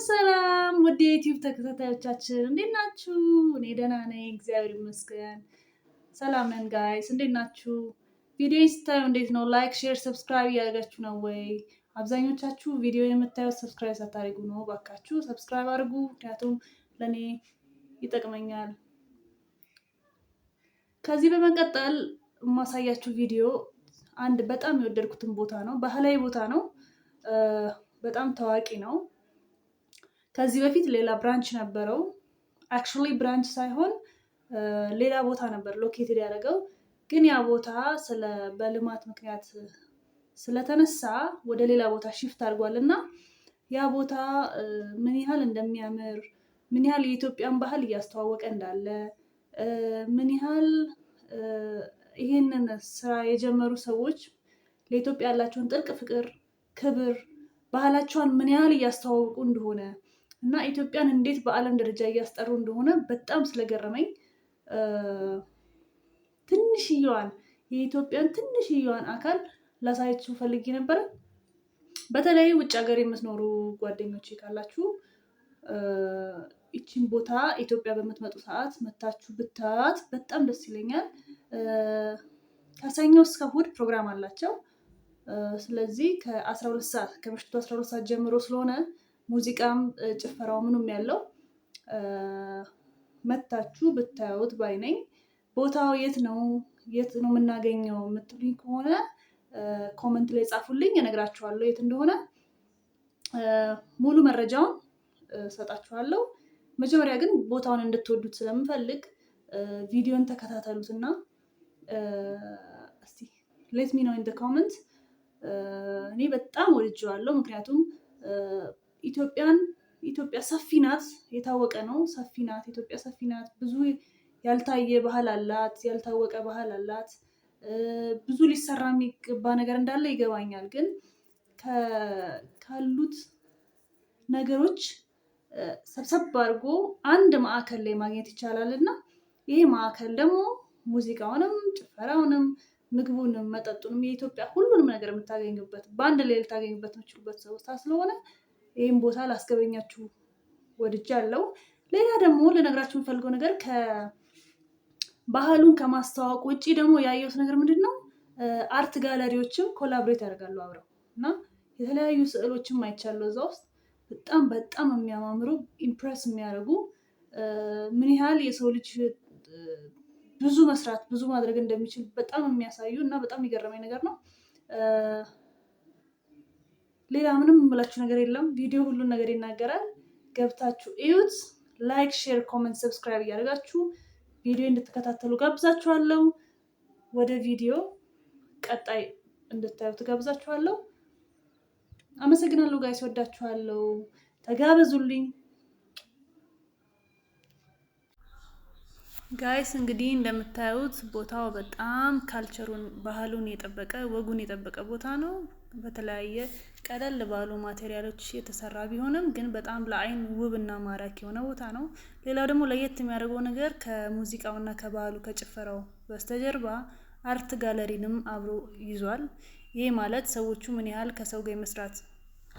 ሰላም ውድ የዩቲዩብ ተከታታዮቻችን፣ እንዴት ናችሁ? እኔ ደህና ነኝ፣ እግዚአብሔር ይመስገን። ሰላም ነን guys፣ እንዴት ናችሁ? ቪዲዮ ስታዩ እንዴት ነው? Like፣ share፣ subscribe እያደረጋችሁ ነው ወይ? አብዛኞቻችሁ ቪዲዮ የምታዩት subscribe ሳታደርጉ ነው። ባካችሁ subscribe አድርጉ፣ ምክንያቱም ለእኔ ይጠቅመኛል። ከዚህ በመቀጠል የማሳያችሁ ቪዲዮ አንድ በጣም የወደድኩትን ቦታ ነው። ባህላዊ ቦታ ነው። በጣም ታዋቂ ነው። ከዚህ በፊት ሌላ branch ነበረው። Actually branch ሳይሆን ሌላ ቦታ ነበር located ያደረገው። ግን ያ ቦታ ስለ በልማት ምክንያት ስለተነሳ ወደ ሌላ ቦታ shift አድርጓል እና ያ ቦታ ምን ያህል እንደሚያምር፣ ምን ያህል የኢትዮጵያን ባህል እያስተዋወቀ እንዳለ፣ ምን ያህል ይህንን ስራ የጀመሩ ሰዎች ለኢትዮጵያ ያላቸውን ጥልቅ ፍቅር፣ ክብር፣ ባህላቸውን ምን ያህል እያስተዋወቁ እንደሆነ እና ኢትዮጵያን እንዴት በዓለም ደረጃ እያስጠሩ እንደሆነ በጣም ስለገረመኝ ትንሽየዋን የኢትዮጵያን ትንሽየዋን አካል ላሳያችሁ ፈልጌ ነበረ። በተለይ ውጭ ሀገር የምትኖሩ ጓደኞቼ ካላችሁ ይቺን ቦታ ኢትዮጵያ በምትመጡ ሰዓት መታችሁ ብታያት በጣም ደስ ይለኛል። ከሰኞ እስከ እሑድ ፕሮግራም አላቸው። ስለዚህ ከ12 ሰዓት፣ ከምሽቱ 12 ሰዓት ጀምሮ ስለሆነ ሙዚቃም ጭፈራው ምኑም ያለው መታችሁ ብታዩት ባይ ነኝ። ቦታው የት ነው፣ የት ነው የምናገኘው የምትሉኝ ከሆነ comment ላይ ጻፉልኝ፣ እነግራችኋለሁ የት እንደሆነ፣ ሙሉ መረጃውን እሰጣችኋለሁ። መጀመሪያ ግን ቦታውን እንድትወዱት ስለምፈልግ ቪዲዮን ተከታተሉት እና እስቲ let me know in comment። እኔ በጣም ወድጄዋለሁ። ምክንያቱም ኢትዮጵያ ሰፊ ናት፣ የታወቀ ነው። ሰፊ ናት፣ ኢትዮጵያ ሰፊ ናት። ብዙ ያልታየ ባህል አላት፣ ያልታወቀ ባህል አላት። ብዙ ሊሰራ የሚገባ ነገር እንዳለ ይገባኛል። ግን ካሉት ነገሮች ሰብሰብ አድርጎ አንድ ማዕከል ላይ ማግኘት ይቻላል እና ይሄ ማዕከል ደግሞ ሙዚቃውንም፣ ጭፈራውንም፣ ምግቡንም፣ መጠጡንም፣ የኢትዮጵያ ሁሉንም ነገር የምታገኙበት፣ በአንድ ላይ ልታገኙበት የምትችሉበት ቦታ ስለሆነ ይህም ቦታ ላስገበኛችሁ ወድጃለሁ። ሌላ ደግሞ ልነግራችሁ የምፈልገው ነገር ከባህሉን ከማስተዋወቅ ውጭ ደግሞ ያየሁት ነገር ምንድን ነው? Art gallery ዎችም collaborate ያደርጋሉ አብረው እና የተለያዩ ስዕሎችም አይቻለሁ እዛ ውስጥ፣ በጣም በጣም የሚያማምሩ፣ impress የሚያደርጉ፣ ምን ያህል የሰው ልጅ ብዙ መስራት፣ ብዙ ማድረግ እንደሚችል በጣም የሚያሳዩ እና በጣም የገረመኝ ነገር ነው። ሌላ ምንም የምላችሁ ነገር የለም። ቪዲዮ ሁሉን ነገር ይናገራል። ገብታችሁ እዩት። Like፣ share፣ comment፣ subscribe እያደረጋችሁ ቪዲዮ እንድትከታተሉ ጋብዛችኋለሁ። ወደ ቪዲዮ ቀጣይ እንድታዩ ትጋብዛችኋለሁ። አመሰግናለሁ guys፣ ወዳችኋለሁ። ተጋበዙልኝ። Guys፣ እንግዲህ እንደምታዩት ቦታው በጣም culture ኡን፣ ባህሉን የጠበቀ፣ ወጉን የጠበቀ ቦታ ነው። በተለያየ ቀለል ባሉ material ኦች የተሰራ ቢሆንም ግን በጣም ለአይን ውብ እና ማራኪ የሆነ ቦታ ነው። ሌላው ደግሞ ለየት የሚያደርገው ነገር ከሙዚቃውና ከባህሉ ከጭፈራው በስተጀርባ art gallery ንም አብሮ ይዟል። ይሄ ማለት ሰዎቹ ምን ያህል ከሰው ጋር የመስራት፣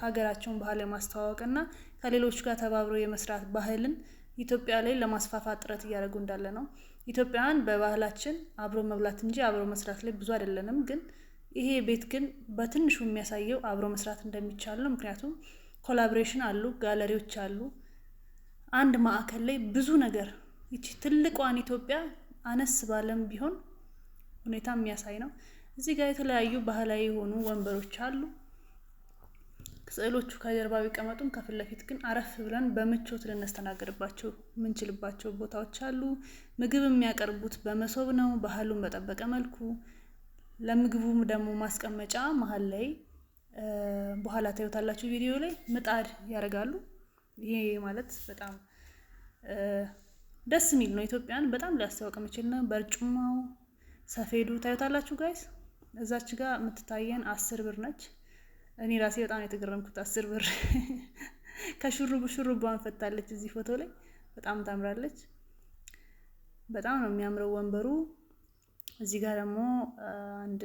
ሀገራቸውን ባህል የማስተዋወቅ እና ከሌሎች ጋር ተባብሮ የመስራት ባህልን ኢትዮጵያ ላይ ለማስፋፋት ጥረት እያደረጉ እንዳለ ነው። ኢትዮጵያውያን በባህላችን አብሮ መብላት እንጂ አብሮ መስራት ላይ ብዙ አይደለንም። ግን ይሄ ቤት ግን በትንሹ የሚያሳየው አብሮ መስራት እንደሚቻል ነው። ምክንያቱም collaboration አሉ፣ ጋለሪዎች አሉ። አንድ ማዕከል ላይ ብዙ ነገር፣ ይቺ ትልቋን ኢትዮጵያ አነስ ባለም ቢሆን ሁኔታ የሚያሳይ ነው። እዚህ ጋር የተለያዩ ባህላዊ የሆኑ ወንበሮች አሉ። ስዕሎቹ ከጀርባ ቢቀመጡም ከፊት ለፊት ግን አረፍ ብለን በምቾት ልንስተናገድባቸው የምንችልባቸው ቦታዎች አሉ። ምግብ የሚያቀርቡት በመሶብ ነው፣ ባህሉን በጠበቀ መልኩ። ለምግቡም ደግሞ ማስቀመጫ መሀል ላይ፣ በኋላ ታዩታላችሁ ቪዲዮ ላይ፣ ምጣድ ያደርጋሉ። ይሄ ማለት በጣም ደስ የሚል ነው። ኢትዮጵያን በጣም ሊያስተዋውቅ የሚችል ነው። በርጩማው፣ ሰፌዱ ታዩታላችሁ guys። እዛች ጋር የምትታየን 10 ብር ነች። እኔ ራሴ በጣም የተገረምኩት 10 ብር ከሹሩብ ሹሩቧን ፈታለች እዚህ ፎቶ ላይ፣ በጣም ታምራለች። በጣም ነው የሚያምረው ወንበሩ። እዚህ ጋር ደግሞ አንድ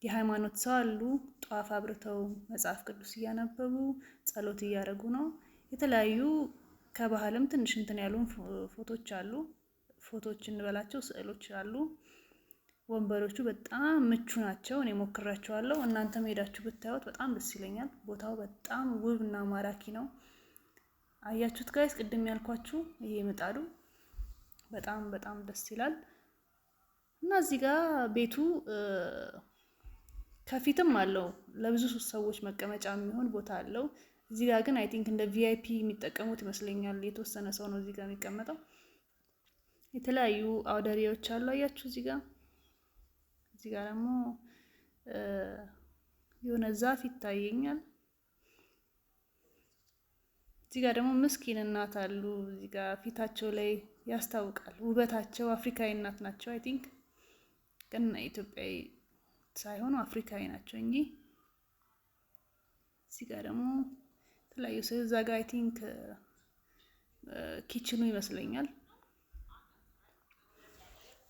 የሃይማኖት ሰው አሉ። ጧፍ አብርተው መጽሐፍ ቅዱስ እያነበቡ ጸሎት እያደረጉ ነው። የተለያዩ ከባህልም ትንሽ እንትን ያሉ ፎቶች አሉ። ፎቶች እንበላቸው ስዕሎች አሉ። ወንበሮቹ በጣም ምቹ ናቸው። እኔ ሞክራቸዋለሁ። እናንተም ሄዳችሁ ብታዩት በጣም ደስ ይለኛል። ቦታው በጣም ውብ እና ማራኪ ነው። አያችሁት guys፣ ቅድም ያልኳችሁ ይሄ ምጣዱ በጣም በጣም ደስ ይላል። እና እዚህ ጋር ቤቱ ከፊትም አለው፣ ለብዙ ሰዎች መቀመጫ የሚሆን ቦታ አለው። እዚህ ጋር ግን I think እንደ VIP የሚጠቀሙት ይመስለኛል። የተወሰነ ሰው ነው እዚህ ጋር የሚቀመጠው። የተለያዩ አውደ ርዕዮች አሉ። አያችሁ እዚህ ጋር። እዚህ ጋር ደግሞ የሆነ ዛፍ ይታየኛል። እዚህ ጋር ደግሞ ምስኪን እናት አሉ። እዚህ ጋር ፊታቸው ላይ ያስታውቃል ውበታቸው። አፍሪካዊ እናት ናቸው። I think ግን ኢትዮጵያዊ ሳይሆኑ አፍሪካዊ ናቸው እኚህ። እዚህ ጋር ደግሞ የተለያዩ ሰው፣ እዛ ጋር I think kitchen ኑ ይመስለኛል።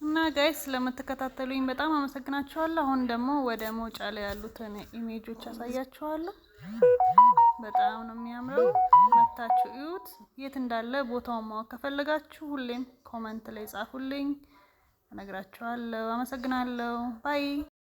እና guys፣ ስለምትከታተሉኝ በጣም አመሰግናችኋለሁ። አሁን ደግሞ ወደ መውጫ ላይ ያሉትን image ኦች አሳያችኋለሁ። በጣም ነው የሚያምረው። መታችሁ እዩት። የት እንዳለ ቦታውን ማወቅ ከፈለጋችሁ ሁሌም comment ላይ ጻፉልኝ፣ እነግራችኋለሁ። አመሰግናለሁ። Bye.